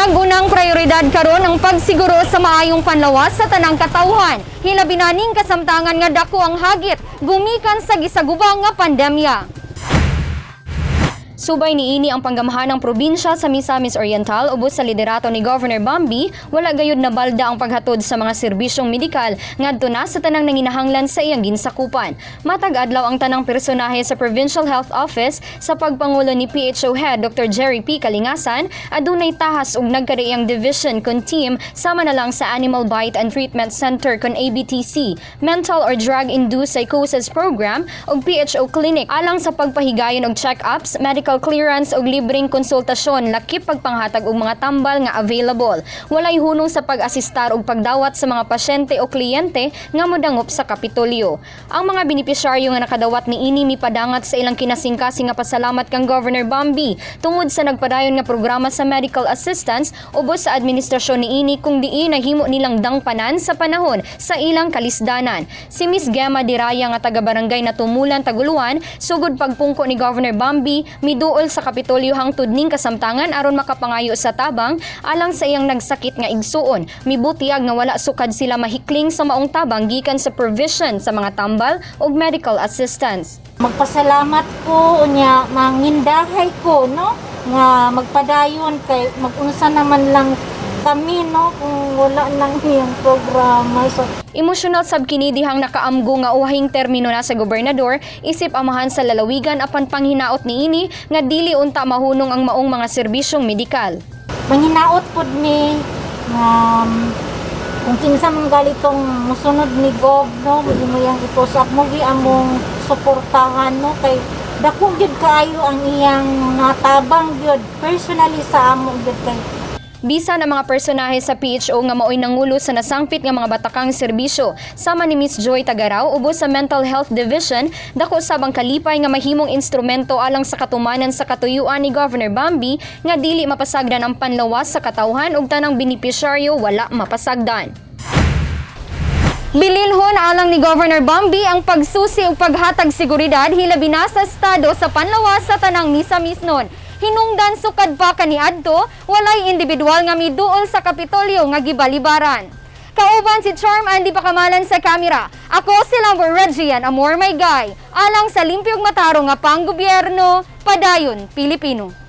Nag-unang prioridad karon ang pagsiguro sa maayong panlawas sa tanang katawhan. Hilabi na ning kasamtangan nga dako ang hagit gumikan sa gisagubang nga pandemya. Subay niini, ang panggamahan ng probinsya sa Misamis Oriental ubos sa liderato ni Governor Bambi, wala gayud nabalda ang paghatod sa mga serbisyong medikal ngadto na sa tanang nanginahanglan sa iyang ginsakupan. Matag adlaw, ang tanang personahe sa Provincial Health Office sa pagpangulo ni PHO Head Dr. Jerry P. Kalingasan adunay tahas ug nagkadaiyang division kun team, sama na lang sa Animal Bite and Treatment Center kun ABTC, Mental or Drug-Induced Psychosis Program ug PHO Clinic alang sa pagpahigayon og check-ups, medical clearance ug libreng konsultasyon, lakip pagpanghatag og mga tambal nga available. Walay hunong sa pag-asistar ug pagdawat sa mga pasyente o kliyente nga modangop sa Kapitolyo. Ang mga benepisyaryo nga nakadawat niini mipadangat sa ilang kinasingkasing nga pasalamat kang Governor Bambi tungod sa nagpadayon nga programa sa medical assistance ubos sa administrasyon niini, kung diin nahimo nilang dangpanan sa panahon sa ilang kalisdanan. Si Miss Gemma Diraya nga taga barangay Natumulan, Taguluan, sugod pagpungko ni Governor Bambi, miduol sa Kapitolyo hangtod ning kasamtangan aron makapangayo sa tabang alang sa iyang nagsakit nga igsuon. Mibutyag nga wala sukad sila mahikling sa maong tabang gikan sa provision sa mga tambal ug medical assistance. Magpasalamat ko, unya mangindahay ko, no, nga magpadayon kay magunsa naman lang kami, no, kung wala nang iyang programa. So Emosyonal sab kini dihang nakaamgo nga uhahing termino na sa gobernador isip amahan sa lalawigan, apan panghinaot niini nga dili unta mahunong ang maong mga serbisyong medikal. Manghinaot pud mi nga kung kinsa man galitong musunod ni Gov, no, mo iyang iposap mo gi among suportahan, no, kay dako gyud kaayo ang iyang natabang gyud personally sa amo gyud kay Bisan ang mga personahe sa PHO nga maoy nangulo sa nasangpit nga mga batakang serbisyo, sama ni Miss Joy Tagaraw ubos sa Mental Health Division, dako sab ang kalipay nga mahimong instrumento alang sa katumanan sa katuyuan ni Governor Bambi nga dili mapasagdan ang panlawas sa katawhan ug tanang benepisyaryo wala mapasagdan. Bililhon alang ni Governor Bambi ang pagsusi ug paghatag seguridad, hilabi na sa estado sa panlawas sa tanang Misamisnon. Hinungdan sukad pa kaniadto, walay individual nga miduol sa Kapitolyo nga gibalibaran. Kauban si Charm Andy Pakamalan sa kamera. Ako si Lambert Regian Amor May Guy. Alang sa limpyong matarong nga panggobyerno, padayon Pilipino.